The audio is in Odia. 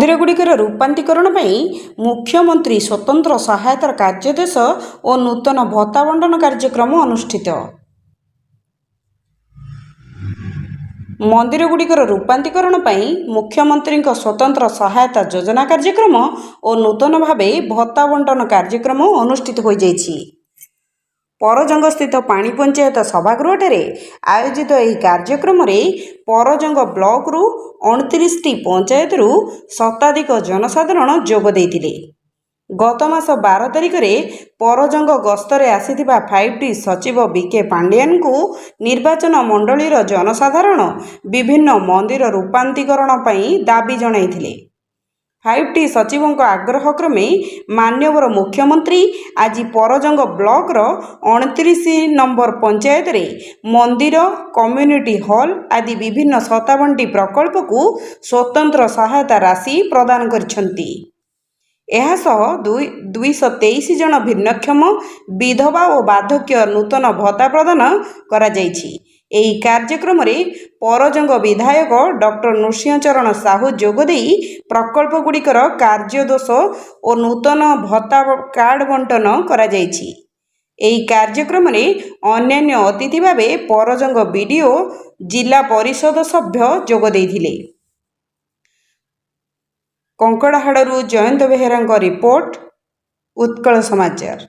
ମନ୍ଦିରଗୁଡ଼ିକର ରୂପାନ୍ତରୀକରଣ ପାଇଁ ମୁଖ୍ୟମନ୍ତ୍ରୀ ସ୍ୱତନ୍ତ୍ର ସହାୟତାର କାର୍ଯ୍ୟାଦେଶ ଓ ନୂତନ ଭତ୍ତା ବଣ୍ଟନ କାର୍ଯ୍ୟକ୍ରମ ଅନୁଷ୍ଠିତ। ମନ୍ଦିରଗୁଡ଼ିକର ରୂପାନ୍ତରୀକରଣ ପାଇଁ ମୁଖ୍ୟମନ୍ତ୍ରୀଙ୍କ ସ୍ୱତନ୍ତ୍ର ସହାୟତା ଯୋଜନା କାର୍ଯ୍ୟକ୍ରମ ଓ ନୂତନ ଭାବେ ଭତ୍ତା ବଣ୍ଟନ କାର୍ଯ୍ୟକ୍ରମ ଅନୁଷ୍ଠିତ ହୋଇଯାଇଛି। ପରଜଙ୍ଗସ୍ଥିତ ପାଣି ପଞ୍ଚାୟତ ସଭାଗୃହଠାରେ ଆୟୋଜିତ ଏହି କାର୍ଯ୍ୟକ୍ରମରେ ପରଜଙ୍ଗ ବ୍ଲକରୁ 29ଟି ପଞ୍ଚାୟତରୁ ଶତାଧିକ ଜନସାଧାରଣ ଯୋଗ ଦେଇଥିଲେ। ଗତ ମାସ 12 ତାରିଖରେ ପରଜଙ୍ଗ ଗସ୍ତରେ ଆସିଥିବା ଫାଇଭ୍ ଟି ସଚିବ ବି କେ ପାଣ୍ଡିଆନଙ୍କୁ ନିର୍ବାଚନ ମଣ୍ଡଳୀର ଜନସାଧାରଣ ବିଭିନ୍ନ ମନ୍ଦିର ରୂପାନ୍ତରୀକରଣ ପାଇଁ ଦାବି ଜଣାଇଥିଲେ। ଫାଇଭ୍ ଟି ସଚିବଙ୍କ ଆଗ୍ରହ କ୍ରମେ ମାନ୍ୟବର ମୁଖ୍ୟମନ୍ତ୍ରୀ ଆଜି ପରଜଙ୍ଗ ବ୍ଲକର 29 ନମ୍ବର ପଞ୍ଚାୟତରେ ମନ୍ଦିର, କମ୍ୟୁନିଟି ହଲ୍ ଆଦି ବିଭିନ୍ନ 57ଟି ପ୍ରକଳ୍ପକୁ ସ୍ୱତନ୍ତ୍ର ସହାୟତା ରାଶି ପ୍ରଦାନ କରିଛନ୍ତି। ଏହାସହ 223 ଜଣ ଭିନ୍ନକ୍ଷମ, ବିଧବା ଓ ବାର୍ଦ୍ଧକ୍ୟ ନୂତନ ଭତ୍ତା ପ୍ରଦାନ କରାଯାଇଛି। ଏହି କାର୍ଯ୍ୟକ୍ରମରେ ପରଜଙ୍ଗ ବିଧାୟକ ଡକ୍ଟର ନୃସିଂହ ଚରଣ ସାହୁ ଯୋଗଦେଇ ପ୍ରକଳ୍ପଗୁଡ଼ିକର କାର୍ଯ୍ୟାଦେଶ ଓ ନୂତନ ଭତ୍ତା କାର୍ଡ ବଣ୍ଟନ କରାଯାଇଛି। ଏହି କାର୍ଯ୍ୟକ୍ରମରେ ଅନ୍ୟାନ୍ୟ ଅତିଥି ଭାବେ ପରଜଙ୍ଗ ବିଡିଓ, ଜିଲ୍ଲା ପରିଷଦ ସଭ୍ୟ ଯୋଗ ଦେଇଥିଲେ। କଙ୍କଡ଼ାହାଡ଼ରୁ ଜୟନ୍ତ ବେହେରାଙ୍କ ରିପୋର୍ଟ, ଉତ୍କଳ ସମାଚାର।